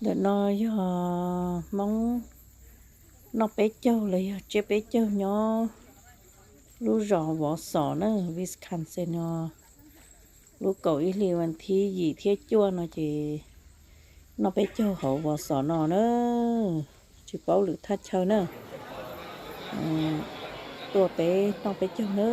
Ntawm no yog Hmoob noj peb caug los yog tsiab peb caug nyob lub zos Vov Xos na, Wisconsin no. Lub kaum ib hlis vas thib yim thiab cuaj no ces noj peb caug hauv Vov Xos no na. Tsis paub lwm thaj chaw na. Tuaj peb noj peb caug na.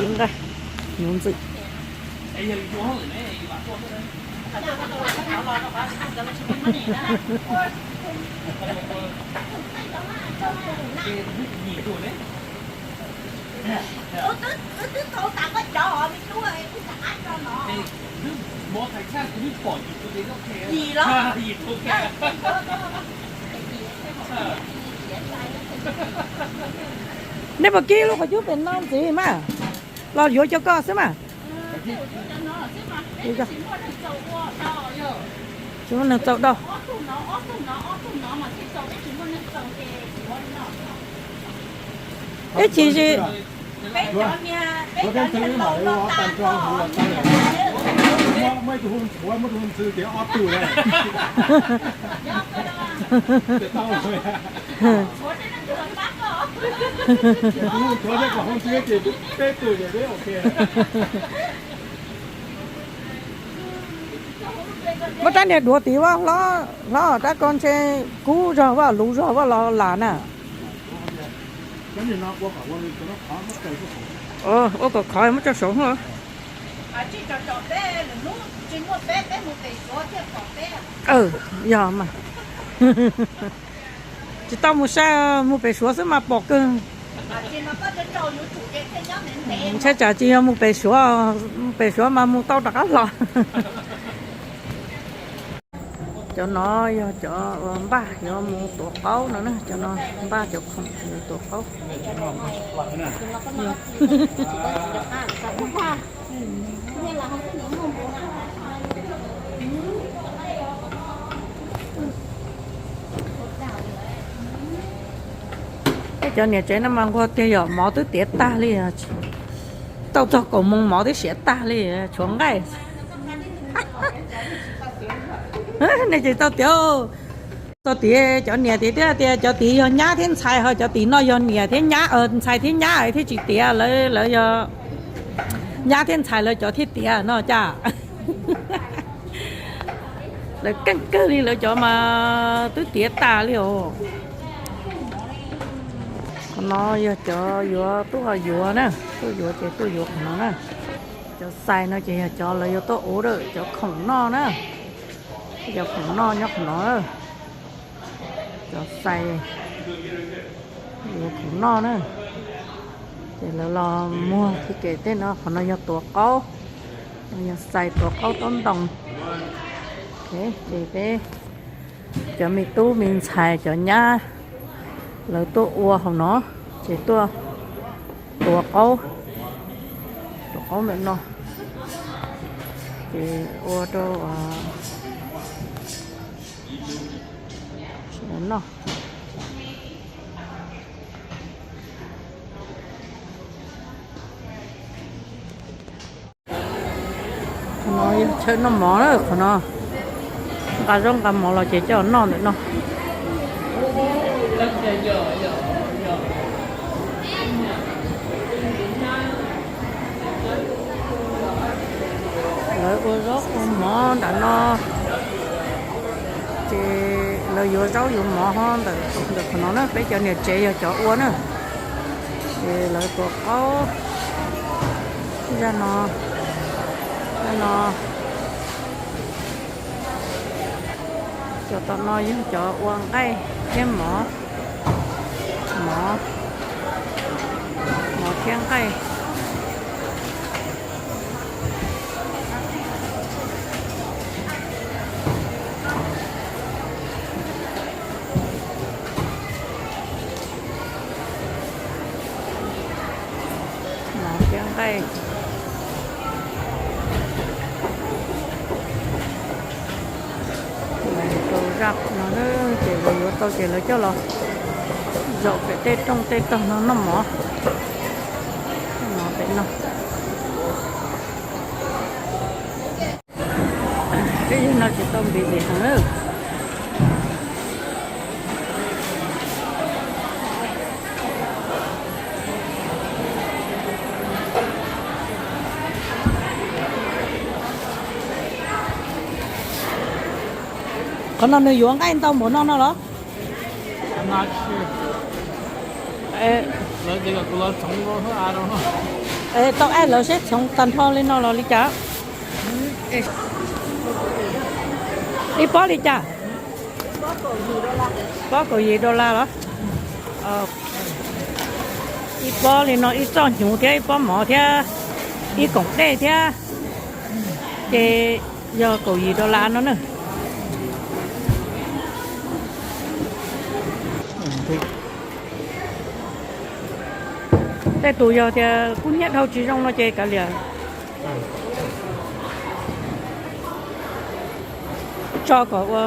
Ib nqaij hnyuv ntxwm. Nej puas kib lub qhov cub pem no ntxiv mas los yuav cov koj xwb mas. Tsis muaj neeg txaus dau. Ib chim Muab rab niag duav tid ua hlob, rab ko ntshe kub zog vaj luv zog vaj los lam na. Ua kom khov muab tso saud. Yog mas. Tsis tau mus saib, mus pem Suav xwb mas pom kawg. Ntshai tsam tsis yog mus pem Suav, mus pem Suav mas mus tau rov qab los. Cov no yog cov uas npaj yuav mus tuav qaub no na, cov no npaj cov khoom yuav tuav qaub. Peb cov niam tsev no mas nquag tiag, yog mov twb tiav tag li, tau txog kaum moos mov twb siav tag li, tshuav nqaij. Nej ces tau tiav, tau tiav cov niam tiav thiab tias cov tid yog nyab thiab ntxhais, ho cov tim no yog niam thiab nyab, ntxhais thiab nyab thiaj tsis tiav, lawv, lawv yog nyab thiab ntxhais lawv cov thiaj tiav no cas. Lawv keej kawg li, lawv cov mas twb tiav tas li os. Qhov no yog cov yuav tuaj yuav na, tuaj yuav ces tuaj yuav qhov no na. Cov xais no ces yog cov lawv yuav tuaj ua cov khoom noj na, cov khoom noj nyob qhov no. Cov xais yuav khoom noj na, ces lawv los muag thiab. Ces tej no qhov no yog tuav qaub, yog xais tuav qaub taub ntoo. Ces peb cov me tub me ntxhais cov nyab lawv tuaj ua hauv no, ces tuaj tuav qaub, tuav qaub ntawm no, ces ua rau sawv daws noj. Qhov no yog chaw noj mov na, qhov no nqa zaub nqa mov los ces coj noj ntawm no. Lawv ua zaub ua mov nram no, ces lawv yuav zaub yuav mov ho ntawm, ntawm qhov no na, peb cov niam tsev yog cov ua na. Ces lawv tuav qaub zaj no, zaj no. Cov tom no yog cov ua nqaij thiab mov, mov, mov thiab nqaij. Mov thiab nqaij. Tau ces lawv coj los zaum pem tej rooj tej tog no noj mov. Noj mov pem no. Peb yawg no tsis tau npiv vim heev. Qhov no nws yuav nqaij ntau npaum no no los? Tau aim lawv seb txhoov tag nrho li no los li cas? Ib pob li cas? Pob kaum yim dollar los? Ib pob li no ib txoj hnyuv thiab ib pob mov thiab ib koom dej thiab, ces yog kaum yim dollar no na. Tej tus yog tias kub hnyiab dhau tsis zoo no ces kav liam, tso kom ua.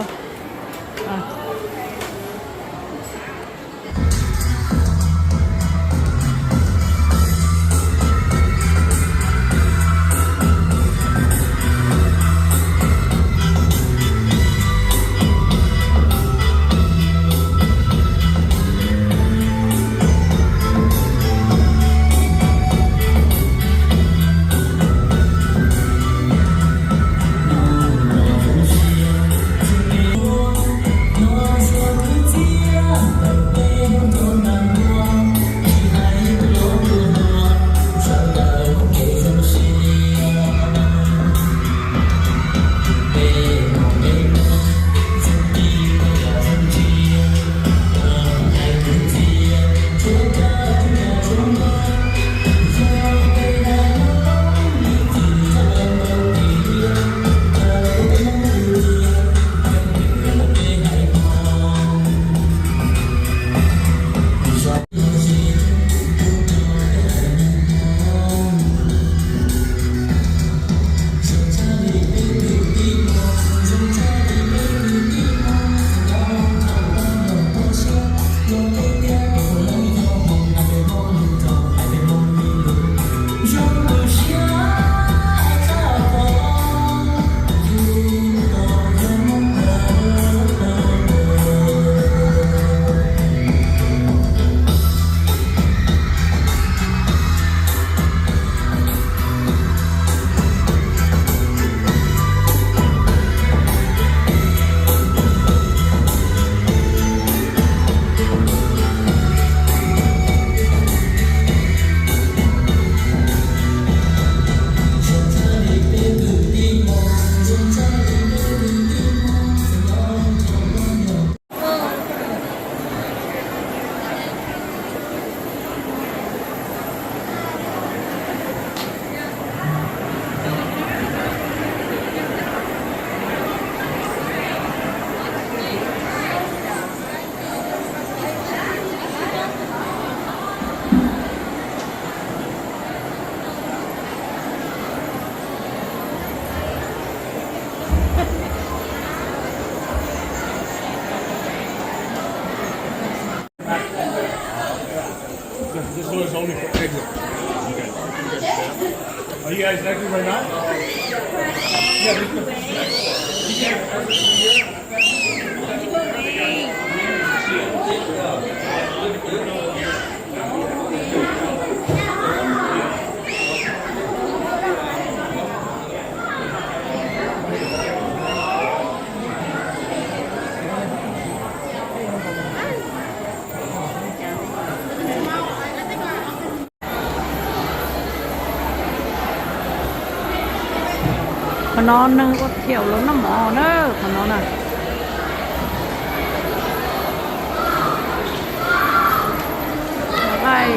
This one is only for eggs. Are you guys active right now? Yeah, we can. Qhov no neeg ua thiaum los noj mov na, qhov no na. Nqaij